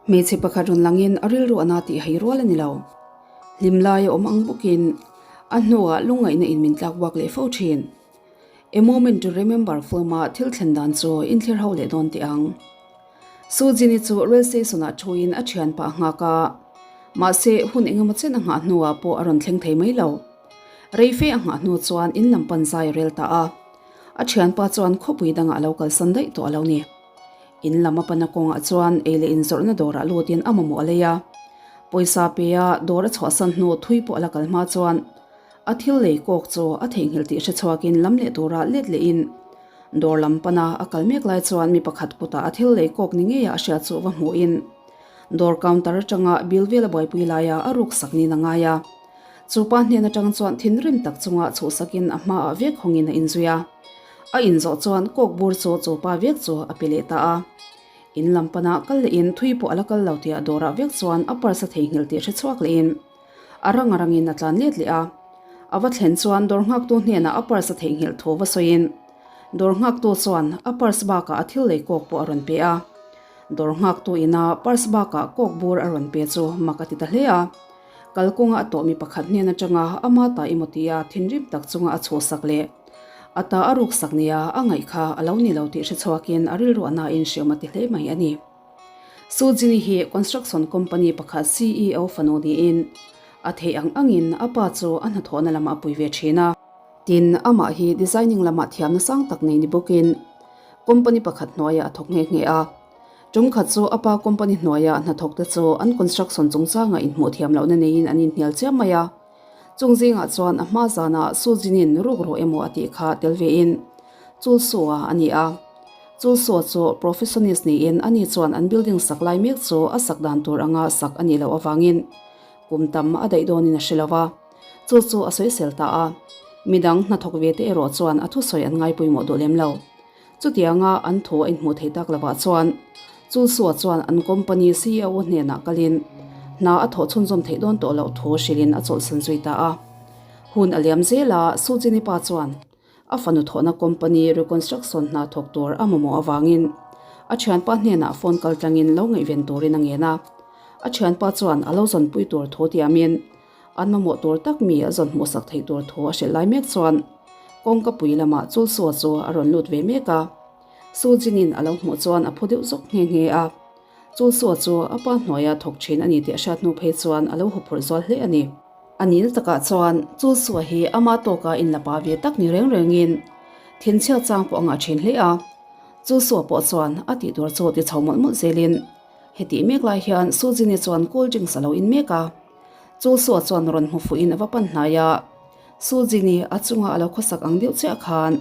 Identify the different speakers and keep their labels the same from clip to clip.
Speaker 1: Hmeichhe pakhat rawn langin a rilru a na tih hai rual a ni lo. Hlim lai a awm ang bawkin a hnuah lungngaihna in min tlak buak leh fo thin. A Moment to Remember film-a thil thlen dan chu inthlir ho leh dawn teh ang. Sujini chu rail station-ah thuin a thianpa a nghak a, mahse hun engemaw chen a nghah hnuah pawh a rawn thleng thei mai lo. Rei fe a nghah hnu chuan in lam pan zai a rel ta a, a thianpa chuan khawpui dangah a lo kalsan daih tawh a lo ni. In lam a pana kawngah chuan ei leh inzawrhna dawrah lutin a mamawh a lei a. Pawisa pe a dawr a chhuahsan hnu thui pawh a la kal hma chuan a thil lei kawk chu a theihnghilh tih hre chhuakin lam leh tura let lehin dawr lam pana a kal mek lai chuan mi pakhat kutah a thil lei kawk ni ngeia a hriat chu va hmuhin dawr counter atanga bill vel a buaipui laia a ruk sak niin a ngai a. Chu pa hnen atang chuan thinrim tak chunga chhuhsakin a hmaah vek hawngin a inzui a. A inzawh chuan kawk bur chu chu pa vek chu a pe leh ta a. In lam panah kal lehin thui pawh a la kal lo tih a dawrah vek chuan a purse a theihnghilh tih hre chhuak lehin a rang a rangin a tlan let leh a. A va thlen chuan dawr nghaktu hnenah a purse a theihnghilh thu va sawiin dawr nghaktu chuan a purse bakah a thil lei kawk pawh a rawn pe a. Dawr nghaktu ina purse bakah kawk bur a rawn pe chu mak a ti ta hle a. Kalkawnga a tawh mi pakhat hnen atanga ama ta emaw tia thinrim tak chunga a chhuahsak leh a ta a ruksak nia a ngaih kha a lo ni lo tih hre chhuakin a rilru a nain hriam a ti hle mai a ni. Sujini hi construction company pakhat CEO fanu niin a theih ang angin a pa chu a hnathawhna lamah a pui ve thin a. Tin, amah hi designing lamah thiamna sang tak nei ni bawkin company pakhat hnuaiah a thawk nghe nghe a. Tum khat chu a pa company hnuaia hnathawk te chu an construction chungchanga inhmuh thiam lohna neiin an inhnial chiam mai a. Chung zingah chuan a hma zanah Sujinin ruk rawh emaw a tih kha tel vein Chulsua a ni a. Chulsua chu professionist niin ani chuan an building sak lai mek chu a sak dan tur anga sak a nih loh avangin kum tam a daih dawnin a hre lo va. Chu chu a sawisel ta a. Midang hnathawk ve te erawh chuan a thusawi an ngaipawimawh duh lem lo. Chutianga an thu a inhmuh theih tak lovah chuan Chulsua chuan an company CEO hnenah kalin hna a thawh chhunzawm theih dawn tawh loh thu hrilhin a chawlhsan zui ta a. Hun a liam zel a, Sujini pa chuan a fanu thawhna company reconstruction hna thawk tur a mamawh avangin a thianpa hnenah phone kal tlangin lo ngaihven turin a ngen a. A thianpa chuan a lo zawnpui tur thu tiamin An mamawh tur tak mi a zawn hmuhsak theih tur thu a hrilh lai mek chuan kawngka pui lamah Chulsua chu a rawn lut ve mek a. Sujinin a lo hmuh chuan a phu deuh zawk nghe nghe a. Chulsua chu a pa hnuaia thawk thin a ni tih a hriat hnu phei chuan a lo huphurh zual hle a ni. A nil takah chuan Chulsua hi ama tawka inla pa ve tak ni reng rengin thinchhiat chang pawh a ngah thin hle a. Chulsua pawh chuan a tih tur chu ti chho mawlh mawlh zelin hetih mek lai hian Sujini chuan cold drinks a lo in mek a. Chulsua chuan rawn hmu fuhin a va pan hnai a, Sujini a chunga a lo khawsak ang deuh chiah khan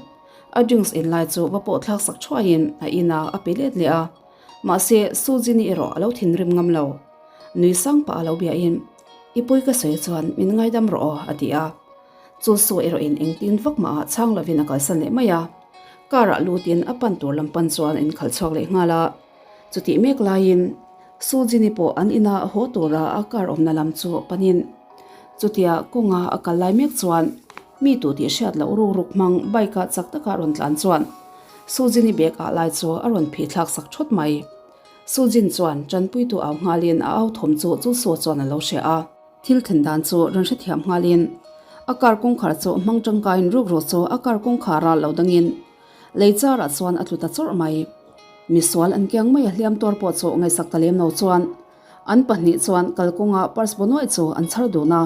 Speaker 1: a drinks in lai chu va pawh thlak sak thuaiin a inah a pe let leh a, mahse Sujini erawh a lo thinrim ngam lo. Nui sang pah a lo biahin, I pawi ka sawi chuan min ngaidam rawh aw a ti a. Chulsua erawhin engtin vak mah ah chhang lovin a kalsan leh mai a, car ah lutin a pan tur lam pan chuan a inkhalh chhuak leh nghal a. Chutih mek laiin Sujini pawh an ina a haw tura a car awmna lam chu panin chutia kawnga a kal lai mek chuan mi tu tih hriat loh ruk ruk hmang bike ah chak taka rawn tlan chuan Sujini bag ah lai chu a rawn phih thlak sak thawt mai. Sujin chuan tanpuitu au nghalin a au thawm chu Chulsua chuan a lo hria a. Thil thlen dan chu rawn hrethiam nghalin a car kawngkhar chu hmang tangkaiin ruk ruk chu a car kawngkhara lo dangin Lei charah chuan a tlu ta chawrh mai. Misual an kiang mai a hliam tuar pawh chu ngaihsak ta lem lo chuan an pahnih chuan kalkawnga purse bu nuaih chu an chhar dun a.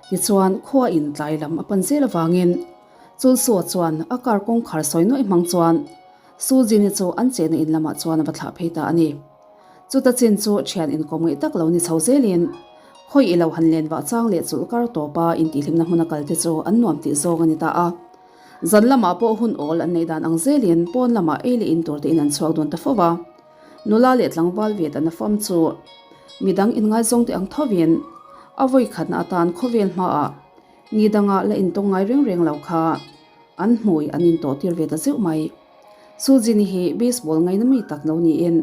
Speaker 1: Tichuan khua in tlai lam a pan zel avangin Chulsua chuan a car kawngkhar sawi nuaih hmang chuan Sujini chu an chehna in lamah chuan a va thlah phei ta a ni. Chuta chin chu thian inkawm ngaih tak lo ni chho zelin khawi i lo han len vah chang leh chulh kar tawpa intihhlimna hmuna kal te chu an nuam tih zawng a ni ta a. Zan lamah pawh hun awl an neih dan ang zelin pawn lamah ei leh in tur tein an chhuak dawn ta fo va. Nula leh tlangval ve dan a fam chu midang inngaizawng te ang thovin a vawi khatna atan khawvel hmaah ni danga la intawng ngai reng reng lo kha an hmui an intawh tir ve ta zeuh mai. Sujini hi baseball ngaina mi tak lo niin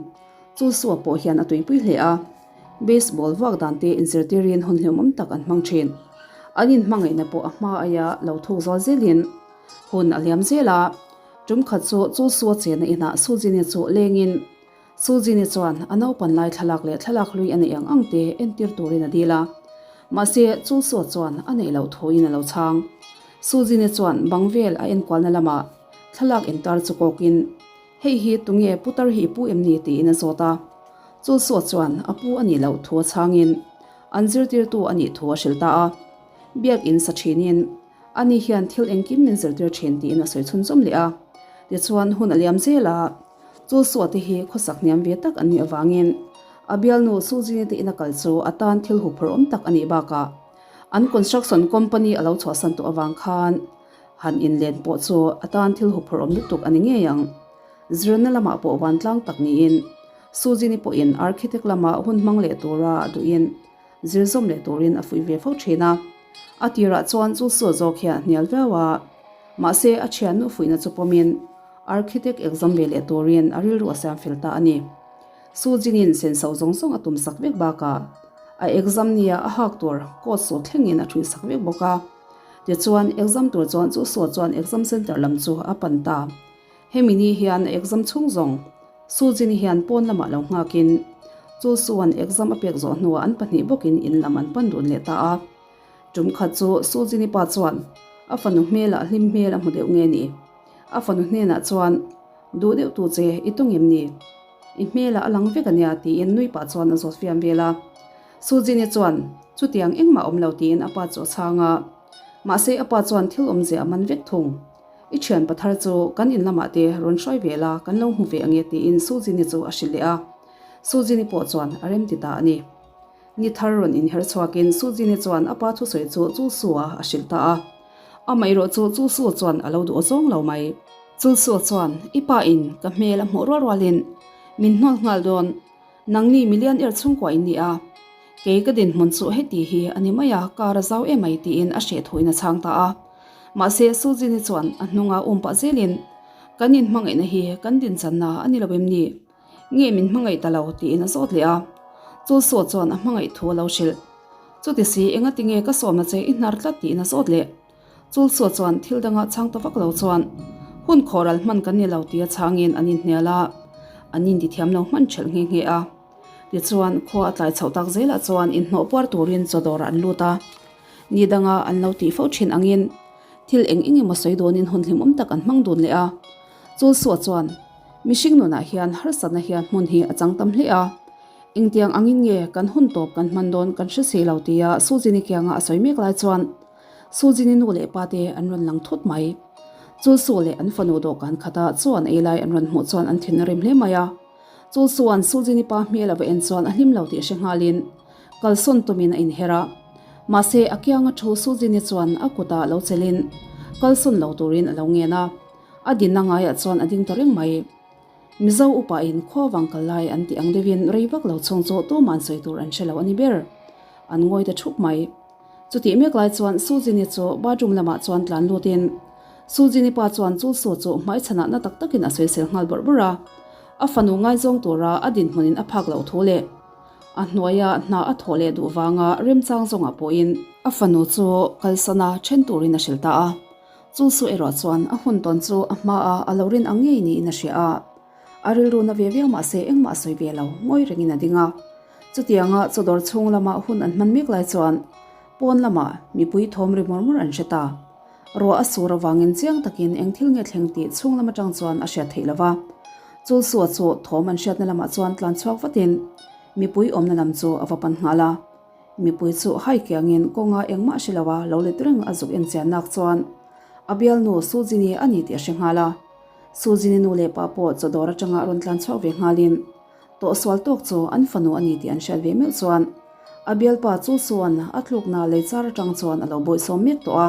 Speaker 1: Chulsua pawh hian a tuipui hle a. Baseball vuak dan te inzirtirin hun hlimawm tak an hmang thin. An inhmangaihna pawh a hma aia lo thuk zual zelin hun a liam zel a. Tum khat chu Chulsua chena inah Sujini chu lengin Sujin-i chuan a naupan lai thlalak leh thlalak hlui a neih ang ang te entir turin a dil a. Mahse, chu saw chuan a neih loh thuin a lo chhang. Sujin-i chuan bang vel a enkualna lamah thlalak intar chu kawkin, Hei hi tunge putar hi i pu em ni? tiin a zawt a. Chu saw chuan a pu a nih loh thu a chhangin an zirtirtu a nih thu a hrilh ta a. Biakin sa thinin ani hian thil engkim min zirtir thin tiin a sawi chhunzawm leh a. Tichuan hun a liam zel a. Chu suate hi khawsak hniam ve tak an nih avangin a bialnu Sujini te ina kal chu a tan thil huphurh awm tak a nih bakah an construction company a lo chhuahsan tawh avang khan han inlen pawh chu a tan thil huphurh awm lutuk a ni ngei ang. Zirna lamah pawh vantlang tak niin Sujini pawhin architect lama hun hmang leh tura a duhin zir zawm leh turin a fuih ve fo thin a. A tirah chuan chu saw zawk hian a hnial viau a, mahse a thiannu fuihna chu pawmin Architect exam ve leh turin a rilru a siam fel ta a ni. Su Jinin senso zawng zawng a tum sak vek bakah a exam nia a hak tur coat suit thlengin a thuih sak vek bawk a. Tichuan exam tur chuan chu saw chuan exam center lam chu a pan ta. Hemi ni hian a exam chhung zawng Su Jini hian pawn lamah lo nghakin chu Suan exam a pek zawh hnuah an pahnih bawkin in lam an pan dun leh ta a. Tum khat chu Su Jini pa chuan a fanu hmelah hlim hmel a hmu deuh nge ni? A fanu hnenah chuan, Duh deuh tu che, i tawng em ni? I hmelah a lang vek a nia, tiin nui pah chuan a zawt fiam vel a. Sujini chuan, Chutiang engmah awm lo, tiin a pa chu a chhang a. Mahse a pa chuan thil awmzia a man vek thung. I thian pathar chu kan in lamah te rawn hruai ve la, kan lo hmu ve ange, tiin Sujini chu a hrilh leh a. Sujini pawh chuan a remti ta a ni. Ni thar rawn inher chhuakin Sujini chuan a pa thusawi chu Chulsua a hrilh ta a. Amaherawh chu Chulsua chuan a lo duh zawng lo mai. Chulsua chuan, I pa in ka hmel a hmuh rual rualin min hnawl nghal dawn. Nangni milian er chhungkua in ni a. Kei ka dinhmun chu heti hi a ni mai a, kar a zau emai tiin a hreh thuin a chhang ta a. Mahse Sujini chuan a hnunga um pah zelin, Kan inhmangaihna hi kan dinchanna a ni lo em ni? Nge min hmangaih ta lo tiin a zawt leh a, chu saw chuan a hmangaih thu a lo hrilh. Chuti si enga tinge ka sawmna che i hnar tlat tiin a zawt leh. Chul saw chuan thil danga chhang ta vak lo chuan hun khawhral hman kan ni lo tia chhangin an inhnial a, an intithiam lo hman ṭhelh nghe nghe a. Tichuan khua a tlai chhoh tak zelah chuan inhnawh puar turin chaw dawrah an lut a, ni danga an lo tih fo ṭhin angin thil eng eng emaw sawi dawnin hun hlimawm tak an hmang dun leh a. Chul saw chuan. Mihring nunah hian harsatna hian hmun hi a chang tam hle a, engtiang angin nge kan hun tawp kan hman dawn kan hre si lo tia Sujini kianga a sawi mek lai chuan Sujini nu leh pa te an rawn lang thut mai. Chulsu leh an fanu dawhkan khata chaw an ei lai an rawn hmuh chuan an thin a rim hle mai a. Chulsuan Sujini pa hmel a va en chuan a hlim lo tih hre nghalin kalsawn tumin a inher a. Mahse a kianga thu Sujini chuan a kutah lo chelin kalsawn lo turin a lo ngen a. A dinna ngaiah chuan a ding ta reng mai. Mizo upain khua vang kal lai an tih ang deuhin rei vak lo chhung chu tuman sawi tur an hre lo a ni ber. An ngawi ta thup mai. Chutih mek lai chuan Sujini chu bathroom lamah chuan tlan lutin Sujini pa chuan chu su chu hmaichhanah na tak takin a sawisel nghal bawrh bawrh a. A fanu ngaizawng tura a dinhmunin a phak loh thu leh a hnuaia hna a thawh leh duh vanga remchang zawngah pawhin a fanu chu kalsana then turin a hrilh ta a. Chu su erawh chuan a hun tawn chu a hmaa a lo rin ang ngei niin a hria a. A rilru na ve viau mahse engmah a sawi ve lo, ngawi rengin a ding a. Chutianga chawdawr chhung lama hun an hman mek lai chuan pawn lamah mipui thawm ri mawr mawr an hre ta. Ruah a sur avangin chiang takin eng thil nge thleng tih chhung lam atang chuan a hriat theih lo va. Chul sua chu thawm an hriatna lamah chuan tlan chhuak vatin mipui awmna lam chu a va pan nghal a. Mipui chu hai kiangin kawnga engmah hre loa lo let reng a zuk en chian nak chuan a bialnu Sujini a ni tih a hre nghal a. Sujini nu leh pa pawh chaw dawr atanga rawn tlan chhuak ve nghalin tawhsual tawk chu an fanu a ni tih an hriat ve meuh chuan a bialpa Chulsuan a tlukna lei char atang chuan a lo bawihsawm mek tawh a.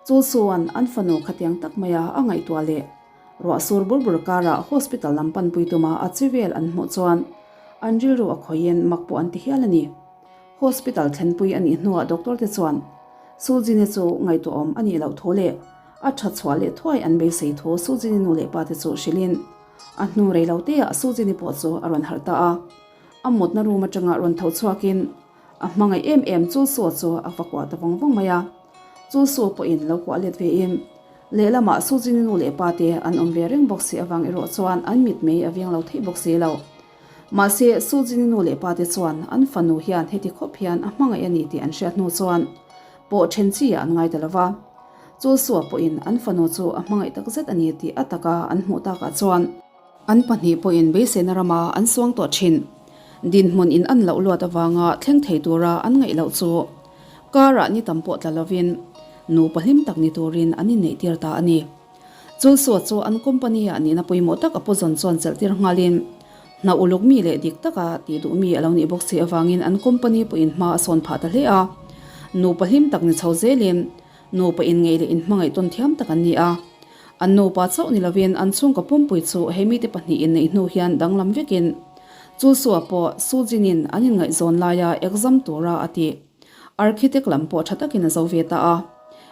Speaker 1: Chulsuan an fanu khatiang tak maia a ngaihtuah leh Ruah sur bur bur karah hospital lam panpui tuma a chi vel an hmuh chuan an rilru a khawiin mak pawh an ti hial a ni. Hospital thlenpui a nih hnuah doctor te chuan Sujini chu ngaihtuahawm a nih loh thu leh a tha chhuah leh thuai an beisei thu Sujini nu leh pa te chu hrilhin a hnu rei lo teah Sujini pawh chu a rawn harh ta a. A mutna room atanga rawn tho chhuakin a hmangaih em em Chulsua chu a va kuah ta vawng vawng mai a. Chulsua pawhin lo kuah let vein Lehlamah Sujini nu leh pa te an awm ve reng bawk si avang erawh chuan an mitmei a veng lo theih bawk si lo. Mahse, Sujin-i nu leh pate chuan an fanu hian heti khawp hian a hmangaih a ni tih an hriat hnu chuan pawh then chi ah an ngai ta lo va. Chulsua pawhin an fanu chu a hmangaih tak zet a ni tih a taka an hmuh takah chuan an pahnih pawhin beiseina rama an suang tawh thin. Dinhmun in an loh luat avanga thleng thei tura an ngaih loh chu karah ni tam pawh tla lovin nupa hlim tak ni turin an inneihtir ta a ni. Chulsua chu an company ah nihna pawimawh tak a pu zawn chuan chelh tir nghalin hna uluk mi leh dik taka tih duh mi a lo nih bawk si avangin an company pawhin hma a sawn phah ta hle a. Nupa hlim tak ni chho zelin nupa inngeih leh inhmangaih tawn thiam tak an ni a. An nupa chauh ni lovin an chhungkaw pumpui chu he mite pahnih inneih hnu hian danglam vekin Chulsua pawh Sujin-in an inngaihzawn laia exam tura a tih. Architect lam pawh tha takin a zo ve ta a.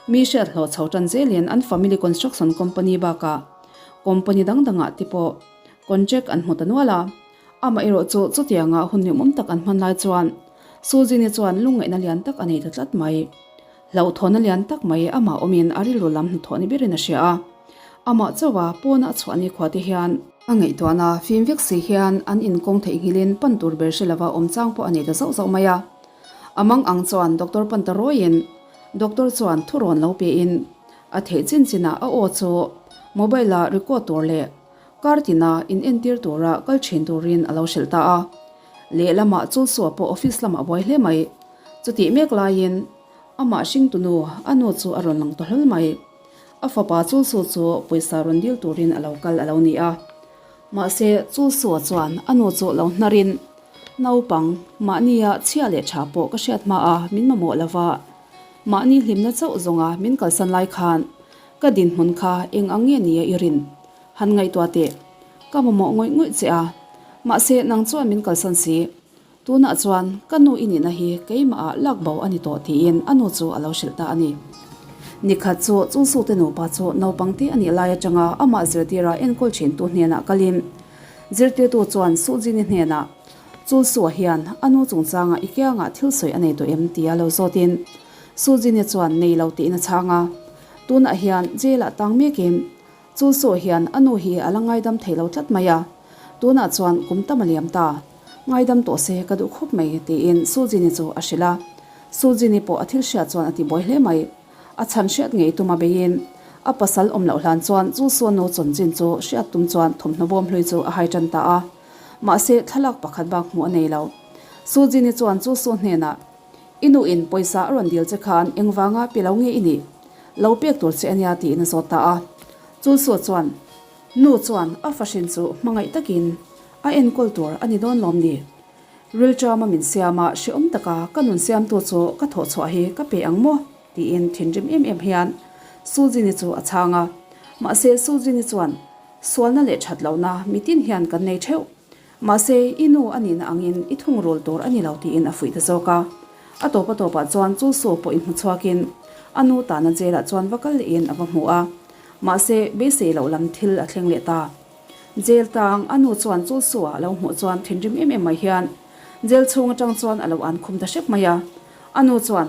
Speaker 1: Mi hriat hlawh chho tan zelin an family construction company bakah company dang dangah te pawh contract an hmu ta nual a. Amaherawh chu chutianga hun hlimawm tak an hman lai chuan Sujini chuan lungngaihna lian tak a nei ta tlat mai. Hlauhthawnna lian tak mai amah awmin a rilru lam hnathawh ni berin a hria a. Amah chauha pawna a chhuah nikhua te hian a ngaihtuahna fim vek si hian an inkawng theihnghilhin pan tur ber hre lova awm chang pawh a nei ta zauh zauh mai a. A mang ang chuan Doctor pan ta rawiin Doctor chuan thu rawn lo pein a theih chin chinah a aw chu mobile-a record tur leh kar tina in entir tura kal thin turin a lo hrilh ta a. Lehlamah Chulsua pawh office lamah a buai hle mai. Chutih mek laiin amah hringtunu a nu chu a rawn lang ta hlawl mai. A fapa Chulsu chu pawisa rawn dil turin a lo kal a lo ni a. Mahse, Chulsua chuan a nu chu lo hnarin, Naupang, mahnia chhia leh tha pawh ka hriat hma a, min mamawh lo va. Mahni hlimna chauh zawnga min kalsan lai khan ka dinhmun kha eng ang nge nia i rin? Han ngaihtuah teh. Ka mamawh ngawih ngawih che a. Mahse, nang chuan min kalsan si. Tunah chuan ka nu i nihna hi keimahah lak bo a ni tawh tiin a nu chu a lo hrilh ta a ni. Nikhat chu Chulsute nupa chu naupang te a nih lai atanga amah zirtira enkawl thintu hnenah kalin zirtirtu chuan Suljini hnenah Chulsua hian a nu chungchanga i kiangah thil sawi a nei tawh em tia lo zawtin Suljini chuan nei lo tiin a chhang a. Tunah hian jail-ah tang mekin Chu saw hian a nu hi a la ngaidam thei lo tlat mai a, tunah chuan kum tam a liam ta. Ngaidam tawh se ka duh khawp mai, tiin Sujini chu a hrilh a. Sujini pawh a thil hriat chuan a ti buai hle mai. A chhan hriat ngei tum a beiin a pasal awm loh hlan chuan chu saw nu chanchin chu hriat tum chuan thawmhnaw bawm hlui chu a hai tan ta a. Mahse thlalak pakhat bak hmuh a nei lo. Sujini chuan chu saw hnenah, I nu in pawisa a rawn dil che khan engvanga pe lo nge i nih? Lo pek tur che ania tiin a zawt ta a. Chulsua chuan, Nu chuan a fahrin chu hmangaih takin a enkawl tur a ni dawn lawm ni? Rilṭama min siam a, hrehawm taka ka nun siamtu chu ka thawh chhuah hi ka pe ang maw? tiin thinrim em em hian Suljini chu a chhang a. Mahse Suljini chuan, Sualna leh ṭhat lohna mitin hian kan nei ṭheuh. Mahse, i nu a nihna angin i thungrul tur a ni lo tiin a fuih ta zawk a. A tawp a tawpah chuan Chulsu pawh inhmu chhuakin a nu tana jail-ah chuan va kal lehin a va hmu a. Mahse, beisei loh lam thil a thleng leh ta. Jail tang a nu chuan Chulsu-a a lo hmuh chuan thinrim em em mai hian jail chhung atang chuan a lo an khum ta hrep mai a. A nu chuan,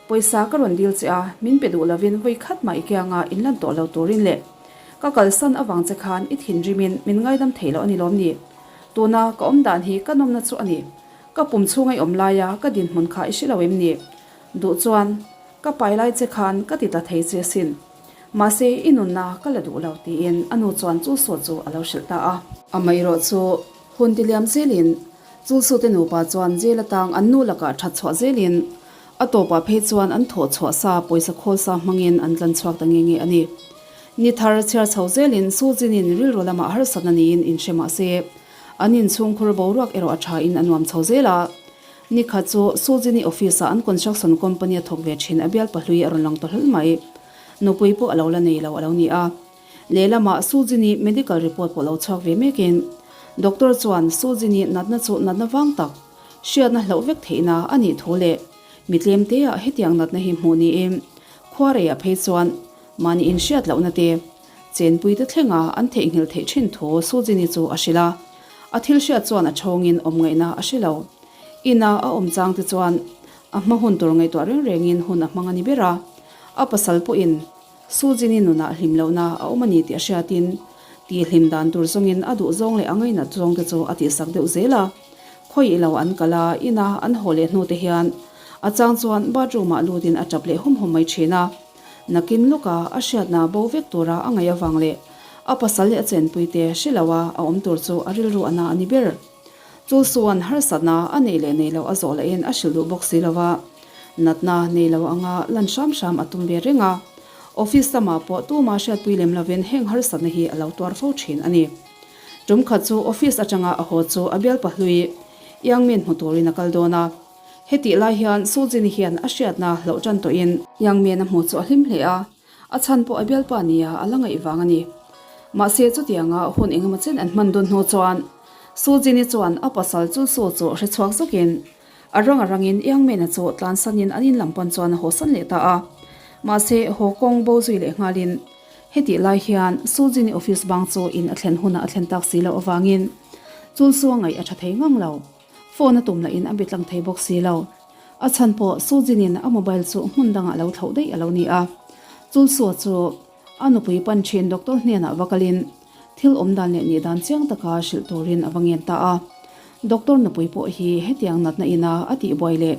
Speaker 1: Pawisa ka rawn dil che a, min pe duh lovin vawi khat mah i kianga inlan tawh lo turin leh Ka kalsan avang che khan i thinrimin min ngaidam thei loh a ni lawm ni? Tuna ka awm dan hi ka nawmna chu a ni. Ka pum chhunga i awm laia ka dinhmun kha i hre lo em ni? Duh chuan ka pai lai che khan ka ti tla thei che asin. Mahse i nunna ka la duh lo tiin a nu chuan Chulsua chu a lo hrilh ta a. Amaherawh chu hun ti liam zelin Chulsute nupa chuan jail atang an nu lakah that chhuah zelin A tawpah phei chuan an thawh chhuah sa pawisa khawl sa hmangin an tlan chhuak ta nge nge a ni. Ni thar chhiar chho zelin Sujinin rilru lamah harsatna niin inhre mah se, an inchhungkhur boruak erawh a thain a nuam chho zel a. Ni khat chu Sujini office-ah an construction company a thawk ve thin a bial pahlui a rawn lang ta hlawl mai. Nupui pawh a lo la nei lo a lo ni a. Lehlamah Sujini medical report pawh lo chhuak ve mekin doctor chuan Sujini natna chu natna vang tak, Hriatna hlauh vek theihna a nih thu leh mi tlemteah hetiang natna hi hmuh niin khuareiah phei chuan mahni inhriat lohna te chenpuite thlenga an theihnghilh theih thin thu Sujini chu a hrilh a. A thil hriat chuan a chhawngin awm ngaihna a hre lo. Ina a awm chang te chuan a hma hun tur ngaihtuah reng rengin hun a hmang a ni ber a. A pasal pawhin Sujini nunah hlim lohna a awm a ni tih a hriatin. Tihhlim dan tur zawngin a duh zawng leh a ngainat zawng te chu a tihsak deuh zel a. Khawi ilo an kal a, ina an haw leh hnu te hian a chang chuan bathroom ah lutin a tap leh hum hum mai thin a. Nakin lawka a hriatna bo vek tura a ngaih avang leh a pasal leh a chenpui te hre lo a a awm tur chu a rilru a na a ni ber. Chu chuan harsatna a neih leh nei loh a zawh lahin a hrilh duh bawk si lo a, natna nei lo anga lan hram hram a tum ve reng a. Office lamah pawh tuma hriatpui lem lovin heng harsatna hi a lo tuar fo thin a ni. Tum khat chu office atanga a haw chu a bialpa hlui Youngmin hmu turin a kal dawn a. Hetih lai hian Sujin hian a hriatna hlauh tan tawhin Youngmin a hmu chu a hlim hle a. A chhan pawh a bialpa nia a la ngaih vang a ni. Mahse chutianga hun engemaw chen an hman dun hnu chuan Sujin-i chuan a pasal chu Su chu hre chhuak zawkin a rang a rangin Youngman-a chu tlansanin an in lam pan chuan a hawsan leh ta a. Mahse haw kawng bo zui leh nghalin hetih lai hian Sujin-i office bang chu in a thlen hunah a thlen tak si loh avangin chul Su a ngaih a tha thei ngang lo. Phone a tum lahin a be tlang thei bawk si lo. A chhan pawh Sujin-in a mobile chu hmun dangah lo thlauh daih a lo ni a. Chulsua chu a nupui pan thin doctor hnenah va kalin thil awm dan leh nih dan chiang taka hrilh turin a va ngen ta a. Doctor nupui pawh hi hetiang natna ina a tihbuai leh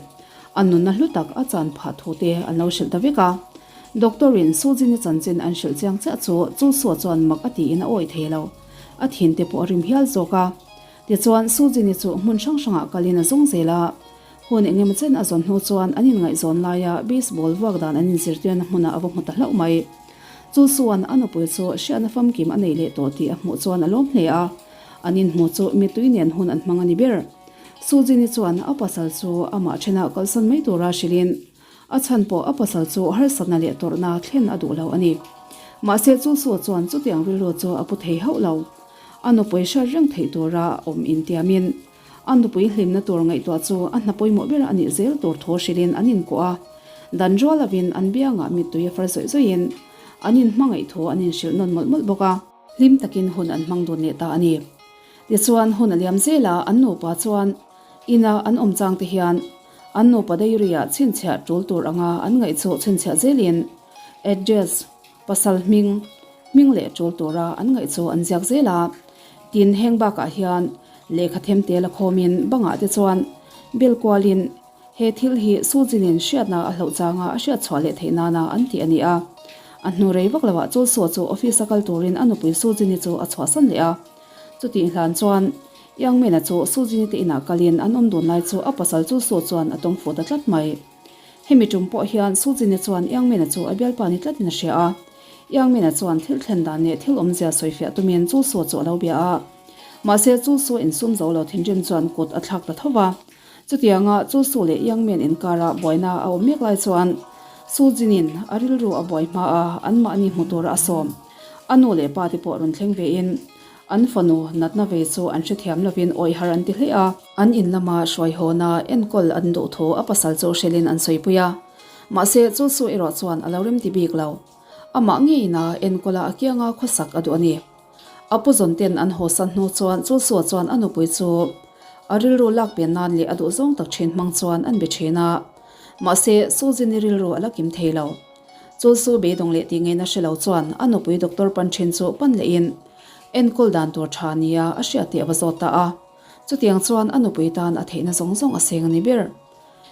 Speaker 1: a nunna hlu tak a chan phah thu te an lo hrilh ta vek a. Doctor-in Sujin-i chanchin an hrilh chiang chiah chu Chulsua chuan mak a tiin a awih thei lo. A thin te pawh a rim hial zawk a. Tichuan Sujin-i chu hmun hrang hrangah kalin a zawng zel a. Hun engemaw chen a zawn hnu chuan an inngaihzawn laia baseball vuak dan an inzirtirna hmunah a va hmu ta hlauh mai. Chu chuan a nupui chu hriatna famkim a nei leh tawh tih a hmuh chuan a lawm hle a, an inhmu chu mittui nen hun an hmang a ni ber. Sujini chuan a pasal chu amah thenah kalsan mai tura hrilhin a chhan pawh a pasal chu harsatna leh tawrhna thlen a duh lo a ni. Mahse chu Su chuan chutiang rilru chu a pu thei hauh lo. A nupui hriat reng theih tura awm intiamin A nupui hlimna tur ngaihtuah chu a hna pawimawh ber a nih zel tur thu hrilhin an inkuah a, dan rual lovin an biangah mittui a far zawih zawihin an inhmangaih thu an inhrilh nawn mawlh mawlh bawk a. Hlim takin hun an hmang dun leh ta a ni. Tichuan hun a liam zel a, an nupa chuan ina an awm chang te hian an nupa diary-ah chhinchhiah tul tur anga an ngaih chu chhinchhiah zelin address, pasal hming, hming leh tul tura an ngaih chu an ziak zel a. Tin, heng bakah hian lehkha themte la khawmin bangah te chuan bel kualin he thil hi Sujinin hriatna a hloh changa a hriat chhuah leh theih nana an tih a ni a. A hnu rei vak loah Chulsua chu office a kal turin a nupui Sujini chu a chhuahsan leh a. Chutih hlan chuan Youngman-a chu Sujini te inah kalin an awm dun lai chu a pasal Chulsua chuan a tawng fuh ta tlat mai. Hemi tum pawh hian Sujini chuan Youngman-a chu a bialpa ni tlatin a hria a. Youngman-a chuan thil thlen dan leh thil awmzia sawifiah tumin Chulsua chu a lo bia a. Mahse Chulsua insum zo lo thinrim chuan kut a thlak ta tho va. Chutianga Chulsua leh Youngman inkara buaina a awm mek lai chuan Sujinin a rilru a buai hma a, anmahni hmu tura a sawm. A nu leh pa te pawh rawn thleng vein an fanu natna vei chu an hrethiam lovin awih har an ti hle a. An in lama hruai hawna enkawl an duh thu a pasal chu hrilhin an sawipui a, mahse Chulsu erawh chuan a lo remti bik lo. Amah ngeiin a enkawla a kianga khawsak a duh a ni. A pu zawn ten an hawsan hnu chuan Chulsua chuan a nupui chu a rilru lak pian nan leh a duh zawng tak thin hmang chuan an be thin a, mahse Suzini rilru a la kim thei lo. Chulsu beidawng leh tih ngeina hre lo chuan a nupui doctor pan thin chu pan lehin enkawl dan tur tha nia a hriat tih a va zawt ta a. Chutiang chuan a nupui tan a theihna zawng zawng a seng a ni ber.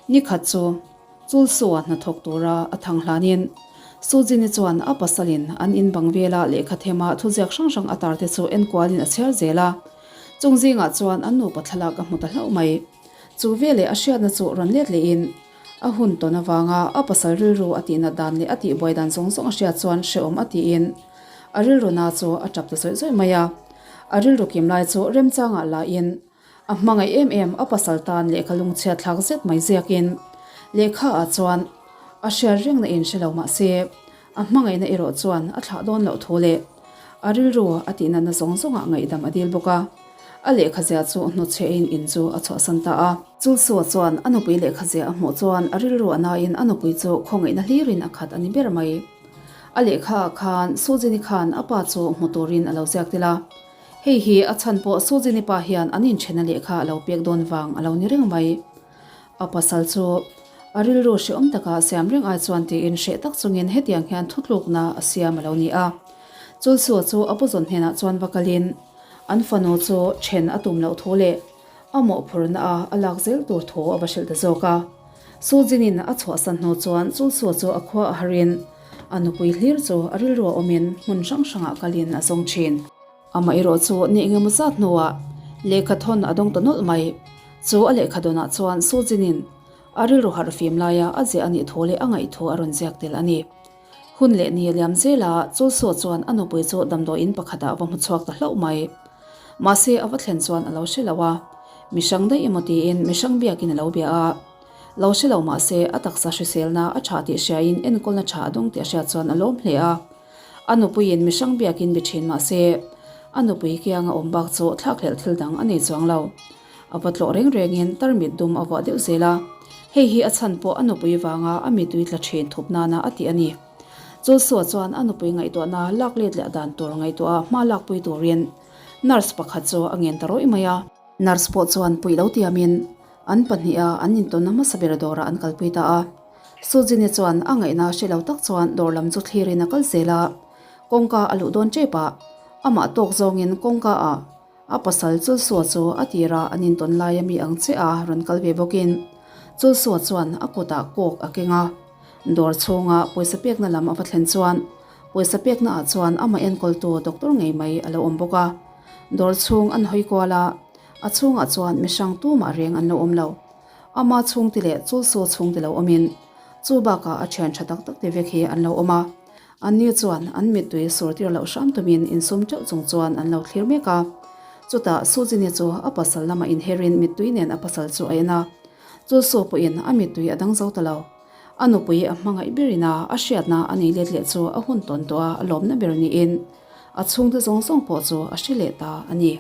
Speaker 1: Ni khat chu Chulsua hnathawk tura a thang hlanin Sujini chuan a pasalin an in bang vela lehkha thema thuziak hrang hrang a tar te chu enkualin a chhiar zel a. Chung zingah chuan an nupa thlalak a hmu ta hlauh mai. Chu veleh a hriatna chu rawn let lehin a hun tawn avanga a pasal rilru a tihnat dan leh a tihbuai dan zawng zawng a hriat chuan hrehawm a tiin a rilru na chu a tap ta zawih zawih mai a. A rilru kim lai chu remchangah lahin a hmangaih em em a pasal tan lehkha lungchhiat thlak zet mai ziakin lehkha ah chuan a hriat rengna in hre lo mah se a hmangaihna erawh chuan a thlah dawn loh thu leh a rilru a tihnatna zawng zawngah ngaihdam a dil bawk a. A lehkha zia chu hnutchhehin in chu a chhuahsan ta a. Chulsua chuan a nupui lehkha zia a hmuh chuan a rilru a nain a nupui chu khawngaihna hlirin a khat a ni ber mai. A lehkha ah khan Sujini khan a pa chu hmu turin a lo ziak tel a. Hei hi a chhan pawh Sujini pa hian an inthena lehkha a lo pek dawn vang a lo ni reng mai. A pasal chu a rilru hrehawm taka siam reng ai chuan tiin hreh tak chungin hetiang hian thutlukna a siam a lo ni a. Chulsua chu a puzawn hnenah chuan va kalin an fanu chu then a tum loh thu leh a mawhphurhna a a lak zel tur thu a va hrilh ta zawk a. Sujinin a chhuahsan hnu chuan Chulsua chu a khua a harin a nupui hlir chu a rilru a awmin hmun hrang hrangah kalin a zawng thin. Amah erawh chu ni engemaw zat hnuah lehkha thawn a dawng ta nawlh mai. Chu a lehkha dawnah chuan Sujinin a rilru harh fim laia a ziah a nih thu leh a ngaih thu a rawn ziak tel a ni. Hun leh ni a liam zel a, Chulsua chuan a nupui chu damdawiin pakhatah a va hmu chhuak ta hlauh mai. Mahse a va thlen chuan a lo hre lo a, mi hrang daih emaw tiin mi hrang biakin a lo bia a. Lo hre lo mahse a taksa hriselna a tha tih hriain enkawlna tha a dawng tih a hriat chuan a lawm hle a. A nupuiin mi hrang biakin bi thin mahse a nupui kianga awm bak chu thlakhlelh thil dang a nei chuang lo. A va tlawh reng rengin tarmit dum a vuah deuh zel a, hei hi a chhan pawh a nupui vanga a mittui tla thin thup nana a tih a ni. Chulsua chuan a nupui ngaihtuahna lak let leh dan tur ngaihtuah a hma lakpui turin nurse pakhat chu a ngen ta rawih mai a. Nurse pawh chuan puih lo tiamin an pahniha an intawnna hmasa ber dawrah an kalpui ta a. Sujini chuan a ngaihna hre lo tak chuan dawr lam chu thlirin a kal zel a, kawngka a luh dawn tep a, amah tawk zawngin kawngka ah A pasal Chulsua chu a tirah an intawn lai a mi ang che a rawn kal ve bawkin Chulsua chuan a kutah kawk a keng a. Dawr chhunga pawisa pekna lam a va thlen chuan pawisa pekna ah chuan amah enkawltu doctor ngei mai a lo awm bawk a. Dawr chhung an hawi kual a, a chhungah chuan mihrang tumah reng an lo awm lo. Ama chhungte leh Chulsua chhungte lo awmin chu bakah a thian tha tak tak te vek hi an lo awm a. Anni chuan an mittui surtir loh hram tumin insum teuh chung chuan an lo thlir mek a. Chutah Sujini chu a pasal lamah inherin mittui nen a pasal chu a en a. Chu Su pawhin a mittui a dang zo ta lo. A nupui a hmangaih berin a a hriatna a nei let leh chu a hun tawn tawh a, a lawmna ber niin a chhungte zawng zawng pawh chu a hre leh ta a ni.